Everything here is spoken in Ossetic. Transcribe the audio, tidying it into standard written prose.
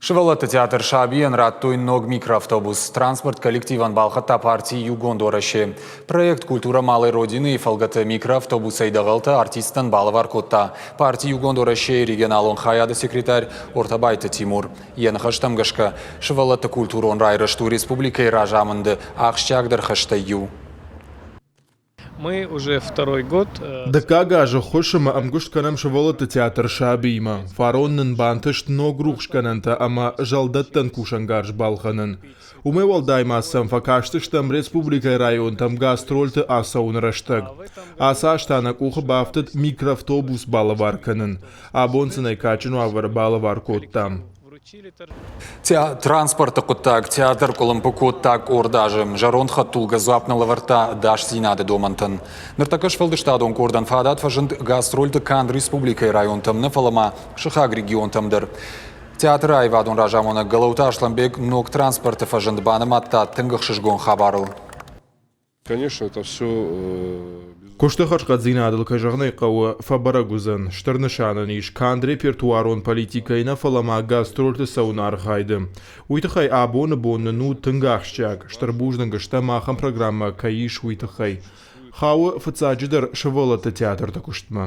Сывӕллӕтты театр «Саби-йӕн» радтой ног микроавтобус. Транспорт коллективӕн балхӕдта парти «Иугонд Уӕрӕсе». Проект «Культура малой Родины»-йы фӕлгӕты микроавтобусӕй дӕгъӕлтӕ артисттӕн балӕвар кодта парти «Иугонд Уӕрӕсе-йы регионалон хайады секретарь Ортабайты Тимур. Йӕ ныхӕстӕм гӕсгӕ, сывӕллӕтты культурон райрӕзт у республикӕйы разамынды ахсджиагдӕр хӕстӕй иу. Мы уже второй год. Дыккаг азы ххуыс ӕмӕ ӕмгуыст кӕнӕм сывӕллӕтты театр «Саби-имӕ». Фарон нын бантыст ног рухсгӕнӕнтӕ ӕмӕ зӕлдӕттӕн кусӕнгарз балхӕнын. Уымӕй уӕлдай ма сӕм фӕкастыстӕм республикӕйы районтӕм гастрольты ацӕуыны рӕстӕг. Ацы аз та нӕ къухы бафтыд микроавтобус балӕвар кӕнын. Абон сын ӕй кадджын уавӕры балӕвар кодтам. Транспорты хъуыддаг театр къуылымпы кодта къорд азы. Зӕронд хӕдтулгӕ дзуапп нӕ лӕвӕрдта ӕдасдзинады домӕнтӕн. Ныртӕккӕ сфӕлдыстадон къордӕн фадат фӕзынд гастрольты канд республикӕйы районтӕм нӕ, фӕлӕ ма сыхаг регионтӕм дӕр. Театры аивадон разамонӕг Гӕлӕуты Аслӕнбег ног транспорты фӕзынд банымадта тынг ӕхсызгон хабарыл. Конечно, это все Куысты хӕрзхъӕддзинадыл, кӕй зӕгъын ӕй хъӕуы, фӕбӕрӕг уыдзӕн, стыр нысанӕн ис канд репертуарон политикӕйы нӕ, фӕлӕ ма гастрольты цӕуыны архайды. Уый тыххӕй абоны бон нын у тынг ахсджиаг, стыр бузныг стӕм ахӕм программӕ кӕй ис, уый тыххӕй. Хауы, фыццаджыдӕр, сывӕллӕтты театрты куыстмӕ.